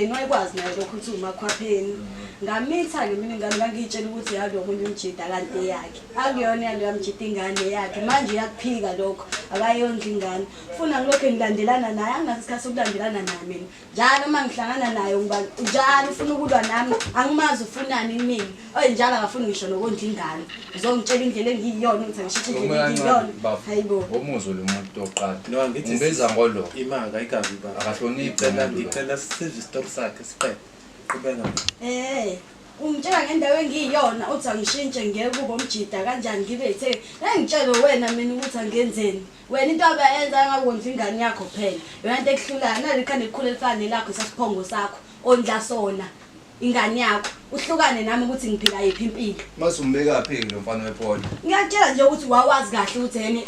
umakhwapheni, wayekwazi naye lokho ukuthi umakhwapheni. Ngamitha-ke mina ingane, ngangiyitshela ukuthi yalo omunye umjida kanti eyakhe. Akuyona yaloya mjida ingane eyakhe. Manje uyakuphika lokho, akayondli ingane. Funa ngilokhu ngilandelana naye, anginaso isikhathi sokulandelana naye mina. Njalo uma ngihlangana naye ngiba njalo ufuna ukulwa nami, angimazi ufunani kumina. Oye njalo akafuni ngisho nokondla ingane. Uzongitshela indlela engiyiyona ukuthi angishintshe indlela engiyiyona. Hayibo. Umuzwe lo muntu oqala. No, angithi Umbiza ngolo. Imanga ayikabi baba. Akahloniphi Ngicela umuntu lo. ngicela sizwe isitori sakhe siqede. Qhubeka. Eh, ungitshela ngendawo engiyiyona uthi angishintshe ngiye kubo umjida kanjani ngibe yithe. Engitshele wena mina ukuthi angenzeni. Wena into abayenza ngakondla ingane yakho kuphela. Yona into ekuhlulayo nali ikhanda elikhulu elifana nelakho isasiphongo sakho ondla sona ingane yakho. Uhlukane nami ukuthi ngiphila yiphi impilo. Mase umbekaphi ke lo mfana wepolo? Ngiyakutshela nje ukuthi wawazi kahle ukuthi yena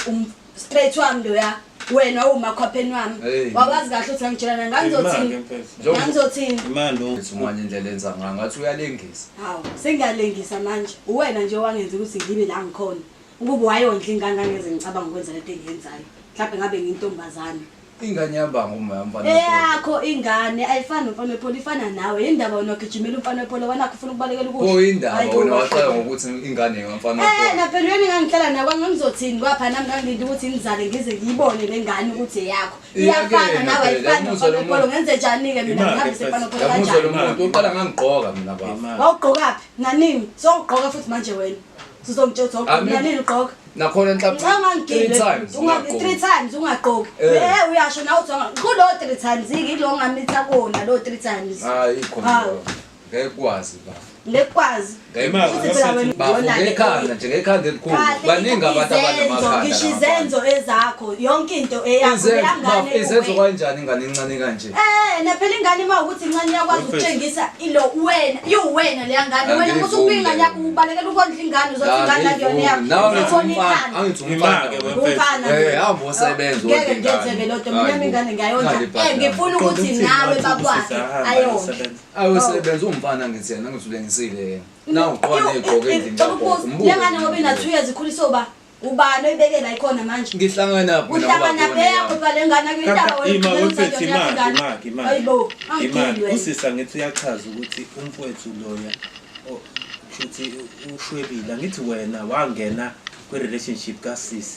straight wami loya. Wena uwumakhwapheni wami. Hey. Wawazi kahle ukuthi ngangitshela ngangizothini. Imake mfethu. Ngangizothini. Imali Uthi manje indlela enza ngayo ngathi uyalengisa. Hawu, sengiyalengisa manje. Uwena nje owangenza ukuthi ngibe la ngikhona. Ukuba wayondla ingane ngangeze ngicabanga ukwenza lento engiyenzayo. Mhlawumbe ngabe ngiyintombazane. Ingane yabanga uma mfana wepolo. Eyakho ingane ayifani nomfana wepholo ifana nawe. Yindaba wena ugijimela umfana wepholo wena ufuna ukubalekela ukudla. Pho indaba Hayi bo, wena waqala wahleka. ngokuthi ingane yomfana Eh, wepolo. naphela wena ngangihlala nawe ngangizothini kwapha nami ngangilinde ukuthi ngizale ngize ngiyibone le ngane ukuthi eyakho. Iyafana Iyakena nawe phela, ayifani yamuzwa nomfana lo wepholo muntu. ngenze njani-ke mina Imali, ngihambise mfethu. umfana wepholo Yamuzwa lo kanjani? muntu uqala ngangigqoka mina baba. Imali. Wawugqokaphi? Nanini? Sowugqoka futhi manje wena. Sizongitshela ukuthi wawugqoka Amen. nanini ugqoka? Nakhona mhlawumbe Ngicela ungangigili. three times. Unga three times ungagqoki. Eh. Eh uyasho nawe uthi kulo three times yilo ongamitha kona lo three times. Hayi khona. Hawu. Ngeke kwazi baba. Ngekwazi. Ngeke Imali, Futhi phela wena Bafo uyona le- ngekhanda nje ngekhanda elikhulu. Kahle, Baningi abantu izenzo, abanamakhanda. ngisho izenzo ezakho yonke into eyakho Izenzo leyangane bafo izenzo kuwena. kanjani ingane encane kanje? Eh naphela ingane uma ukuthi incane iyakwazi Mfethu. ukutshengisa ilo wena iwena leya ngane wena Angiyivumi musu ukupika ingane leyo. yakho ubalekela ukondla ingane uzothi ingane akuyona yakho Nawe ngithi Uzobona umfana, ikhanda. angithi umfana. Imake wena mfethu. Umfana Eh, hamba usebenze Ngeke wodla ingane. ngenzeke loo nto mina Hayi bo. ingane ngiyayondla. Nali ibhadi Eh ngifuna Qonda ukuthi ukuthini nawe wathi bakwakhe usisi ahamba ayondle. ayosebenza. Ayosebenza umfana ngithi yena ngithi ulengisile yena. Nawu uqwana igqoke endlini Cela yakho. ukubuza, Umbuke. le ngane ngoba ina 2 years ikhuliswe uba ubani oyibekela ikhona manje? Ngihlangana phi mina Uhlangana ngoba beyakho phela le ngane akuyindaba Kaka, ima wemfethu imali imali imali. Hayibo, Imali angigili wena. usisa ngithi uyachaza ukuthi umfowethu loya kushuthi ushwebile angithi wena wangena kwi-relationship kasisi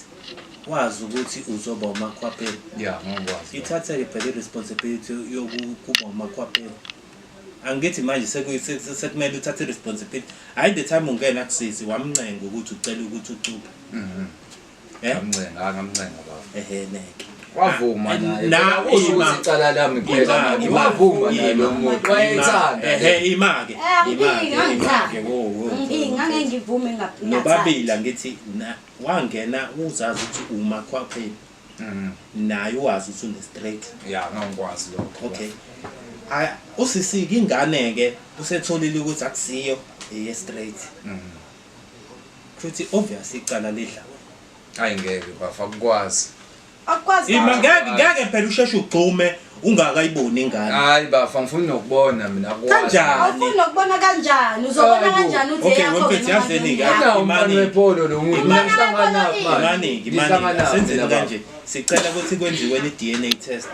wazi ukuthi uzoba umakhwapheni. Yeah, ngikwazi. Ithathe-ke phela i-responsibility yokuba umakhwapheni. Angithi manje sekumele uthathe i-responsibility. Hhayi the time ungena kusisi wamncenga ukuthi ucela ukuthi ucuphe. Mhm. Eh? Ngamncenga, ngamncenga baba. Ehhe neke. Wavuma Ah, naye. na- Phela usho ima. ukuthi icala lami kuphela Ima, manje. ima, Wavuma naye ima, lo muntu. ima. Wayethanda. Ehhe ima-ke. Eh, angiphingi, Ima-ke, angithandi. ima-ke, wo, wo, Angiphingi, wo. ngangeke ngivume Nobabili angithi wangena uzazi ukuthi umakhwapheni. Mhm. Naye uwazi ukuthi une-straight. Yeah, ngangikwazi lokho. Okay. Ay usisi ingane ke usetholile ukuthi akusiyo eye straight. Mhm. Futhi obviously icala lidla. Hayi ngeke bafa akukwazi. Akukwazi. Ima ngeke ngeke phela usheshe ugxume ungakayiboni ingane. Hayi bafa ngifuna nokubona mina akukwazi. Kanjani? Awufuni nokubona kanjani? Uzobona Hayi bo. kanjani ukuthi Okay, eyakho wemfethu, wena yazini-ke, ungayona yakho? Nawu umfana Imani. wepolo lo muntu. Imani Ngihlangana wepolo manje. Imani-ke, imani-ke. Ngihlangana Senzeni mina, baba. kanje. Sicela ukuthi kwenziwe i-DNA test.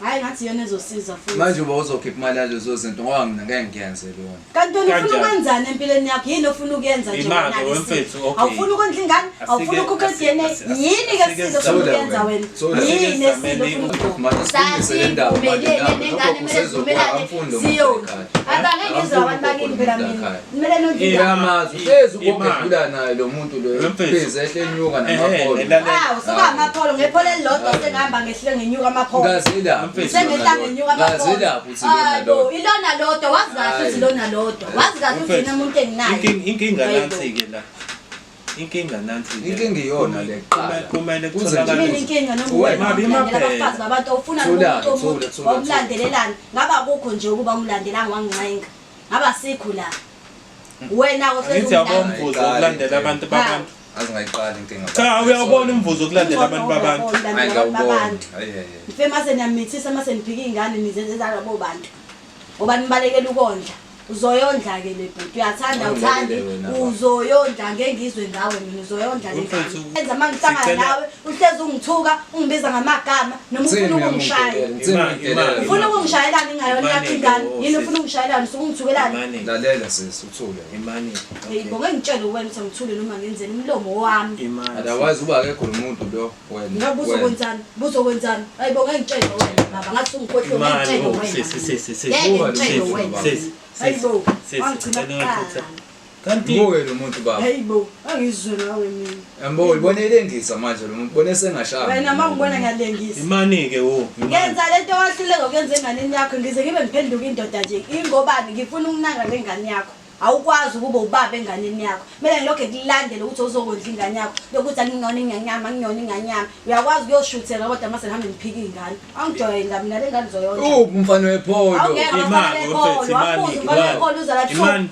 Hayi ngathi iyona ezosiza futhi. Manje uba uzokhipha imali yalezo zinto ngoba mina ngeke ngiyenze leyo nto. Kanti wena ufuna Kanjani? ukwenzani empilweni yakho? Yini ofuna ukuyenza nje Ima-ke, wena ke wemfethu, Sisi? okay. Awufuni ukondla ingane? Awufuni ukukhokha i-DNA? Yini ke asike Sisi ofuna Thola ukuyenza wena. wena? Thola. Yini Asike Sisi ofuna sizameni- Manje silungise le ndaba manje Sasivumelene nabo. nengane Lokho kumele kusezokuba sivumelane amfundo siyondla. ekhaya. Abangeke ngizwe abantu bakini phela mina. Kumele nondle ingane. Uyamazi uhlezi Imali. ugogedlula naye lo muntu lo Wemfethu. hlezi ehle enyuka Ehhe, namapholo. lalela. Hawu, suka amapholo ngepholo elilodwa sengihamba ngehle ngenyuka amapholo. Ngazelaphi uthi Sengehla lona ngenyuka lodwa? amapholo. Ngazelaphi uthi lona Hayi bo, lodwa? ilona lodwa wazi kahle ukuthi Hayi. ilona lodwa. Wazi kahle ukuthi Mfethu, yena umuntu enginaye. Inkinga Hayi bo. nansi-ke la. Inkinga nansi-ke. Inkinga iyona le kuqala. Kumele Kuze kutholakale Yini inkinga noma Uwe. wena Mabi, umlandela imaphela. abafazi babantu awufuna Thula, nomuntu omuntu thula, thula, wawumlandelelani ngaba akukho nje ukuba umlandelanga wangincenga ngaba sikho la wena Angithi ohlezi yabo umlandela umvuzo wokulandela abantu babantu. Aze ngayiqala inkinga. Cha uyawubona umvuzo wokulandela abantu babantu. Hayi Umlandela abantu ngawubona. babantu Hayi hayi. Mfe mase niyamithisa mase niphika iy'ngane nizenze zalabo bantu ngoba nibalekela ukondla. Uzoyondla-ke le bhuti, uyathanda Awungilalele uthandi, wena baba. uzoyondla ngeke ngizwe ngawe mina, uzoyondla le ngane. Mfethu, Enza uma ngihlangana sicela- nawe, uhlezi ungithuka, ungibiza ngamagama, noma ufuna Ngithini mina ukungishaya. ngikudelela? Ngithini Ima- ngikudelela? ima- Ufuna ukungishayelani ingayona yakho Imane-ke, ingane? oh, Yini sis. ufuna ukungishayelani? Usuke ungithukelani? Imane. Lalela sisi uthule. Imane. Hey, Okay. bo ngeke ngitshele wena ukuthi angithule noma ngenzeni umlomo wami. Imane. Otherwise uba akekho lo muntu lo wena. Ngabe Wena. uzokwenzani? Buzokwenzani? Hayi bo ngeke ngitshele wena baba, ngathi ungikhohliwe ngeke Imane. ngitshele Oh, wena. sisi sisi sisi. Ngeke Buka lo ngitshele muntu, wena. baba. Sisi. Hayi bo, Sisi. wangigcina kuqala. Kanti Mbuke lo muntu baba. Hayi bo, angizwe ngawe mina. Yambo ubone ilengisa manje lo muntu ubone sengashaya. Wena uma ungibona ngiyalengisa. imani ke wo. Imani. Ngenza lento wahluleka ukuyenza enganeni yakho ngize ngibe ngiphenduka indoda nje. Ingobani ngifuna ukunaka le ngane yakho. Awukwazi ukuba ubaba enganeni yakho. Kumele ngilokhu kulandele ukuthi uzokondla ingane yakho. Lokuthi angingiyona inganyama, angingiyona inganyama. Uyakwazi ukuyoshuthela kodwa mase ngihambe ngiphike ingane. Angijwayeli mina le ngane uzoyondla. Uphi umfana wepholo? Awungeke Imani, abafana mfethu, bekholo, imani, wabuza umfana imani. wekholo uza la Imani.